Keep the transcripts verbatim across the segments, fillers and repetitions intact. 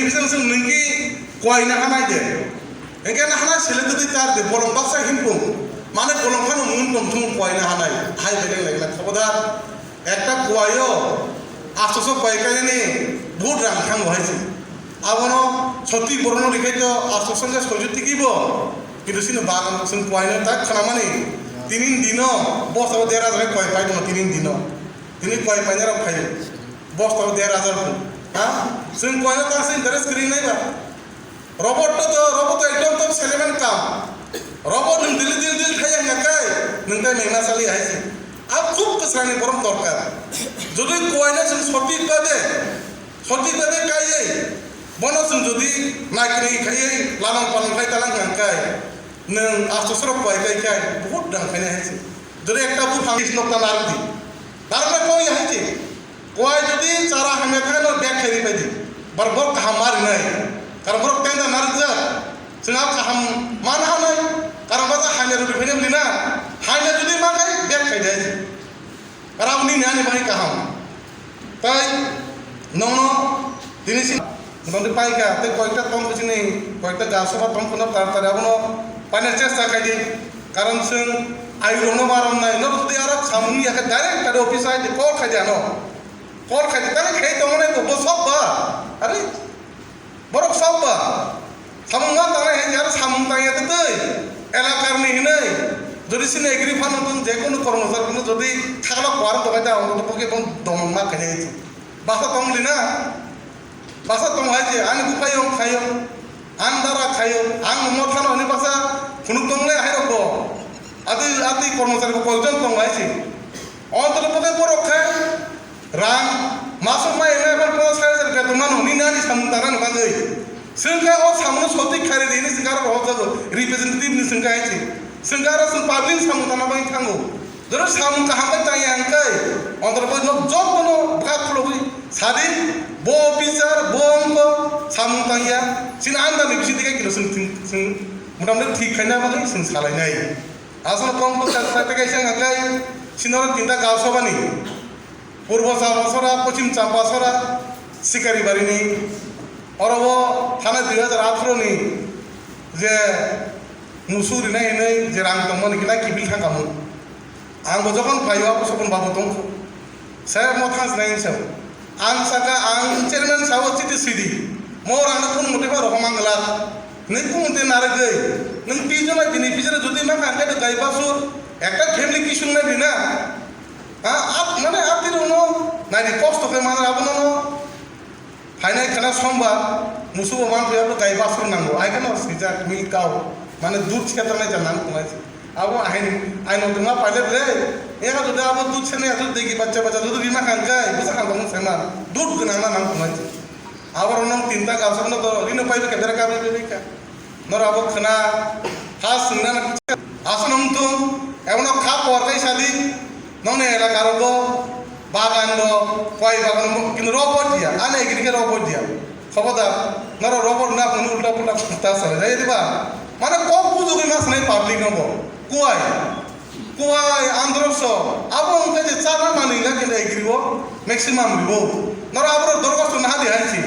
Chwng chwng nwng ki kuaina hanai de. Hwnkhe na hanai sele twi tar de bolong baksa himpung. Mane bolong phano mun tong thung kuaina hanai. Hai beleng leng leng khobodar. Ekta kuaio astoso kuai kainani bhut rang thango hai se. Abono soti borokno rikhai to astoso hwnkhe soijo tiki bo. Kintu sini bagan chwng kuaino tak khnamani. Tinin dino bosta o der hajar kuai pai tongo tinin dino. Tini kuai painai rok phaio. Bosta o der hajar phu. Ha? Chwng kuaino tak se interest kwrwi nai ba. Robot to, to, robot to ekdom top salesman kam. Robot nwng dili dil dil thai yang kai, nwng tai mengna sali hai se. Ab khub kwsani borom dorkar. Jodi kuaino chwng soti babe, soti babe kaiye, bono chwng jodi naikri khaiye, lamang palang khai talang yang kai, nwng asto sorok kuai kai kai, bahut dang khaina hai se. Jodi ekta buphang is nokta nardi. Narwknai koi hai se. Kuai jodi chara hamya thangno bag khairi pai di. Bar bor kaham ma rinai. Karon borok tenda narjak. Chwng kaham man hanai. Karon basa hamya rudi phai nai na. Hamya jodi ma khai bag khai dai. Karon ni nani bai kaham. Tai nono tini si Motamoti paikha, tei koyekta tong bisini, koyekta ga soba tong phano tar tar abono paina chesta khai di. Karon chwng ayurokno ma romnai, no jodi aro samung ya khe direct kare office o hai di, call khai di ano. Call khai di, tani khai tong nai bo, bo sok ba. Are, borok sok ba. Samung ma tangnai hai aro samung tangya tei tei. Elakar ni hinai. Jodi sini agri phano tong je kono kormochari kono jodi khakla kuar to khai ta, ang to poke tong dong ma khai di. Basa tong di na. Basa tong hai je, ani buphai yong khayo, ani dara khayo, ang mo thano ani basa phunuk tong le hai rok bo. Ati, ati kormochari bo koijon tong hai se. Ontolo poke borok khai rang masuk mai ene bar po sai jar beton mano ni nani samung tara no bagwi. Sengka o samung sotik khari de ni sengka ro ho jago representative ni sengka hai se. Sengka ro seng public samung tana bai thango. Jora samung kaham bai tangya hwnkhe, ontoro bai nok jotono bwkha khulogwi sadi, bo officer, bo wngkho, samung tangya, chini andani bising tike kilo chwng, chwng, chwng motamoti thik khaina bagwi chwng salainai. Aswk kok bwkha khlai tei kaisa hwnkhe, chini oro tinta Gaon Sabhani, Purbo Champasora, Pochim Champasora, Sikaribarini, oro o thana dui hajar atharo ni je musu rinai hinwi je rang tongmani kina kiphil thangkhamu. Ang bo jokhon phaio, abo Sopon babu tongkho. Sir mo thang sinai hinwi sao. Ang saka ang chairman sao chiti sidi. Mo rang no kun mote ba rohom ang la. Nung kun mote narigwi. Nung pijona bini pijona jodi ma kangke to kai basur. Ekta family kisung na bina. Ha, ap, mane ap tiro no. Nai di kosto ke mana abo no. Phainai khwna somba, musubo manphi abo gai basur nango. Ai kheno sijak milk cow, mane dudh se tangnai ja nang tongnai se. Abo ahin, ai no tongma pailep le, ega jodi abo dudh se nai, jodi degi bachcha bachcha jodi rima khan kai, bisa khan tong sema, dudh gwnang na nang tongnai se. Abo rok nang tinta gasor no to, rino paibe ka, bera ka, bera ka. Nor abo khwna, ha swngna na, aswk nang tong, abo no kha por kai sadi, Nokni elaka rogo bagan rok, koi bagan rok, kintu rok bo diya, ani agri khe rok bo diya. Khobodar, norok rok bo rwna phone ulta pulta ta salai jai diba? Mane kok bujugwi ma sanai public no bo. Kuwai, kuwai, androso, abo wngkha je charna manwi wngkha kintu agri o maximum ribo. Norok aborok dorkhasto naha di hai si.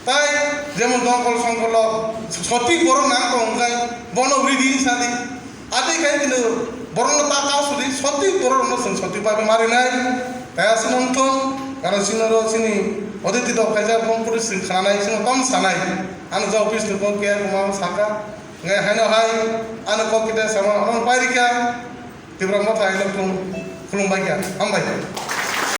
Tai jemon dongkol songkol o soti borok nang tong wngkha, bono ridi sadi. Adi khai kintu borokno ta kau sudi, soti borokno chwng soti bai marinai. Kaya se nongthong, karon chini oro chini oditi dok khaijak, bongpuri chwng khananai, chwng tom sanai. Ano je office ni kok kaya kwma saka. Ngai haino hai, ano kok kita sama, ano pairika. Tipra motha hai nongthong, khulumbai kha, hambai.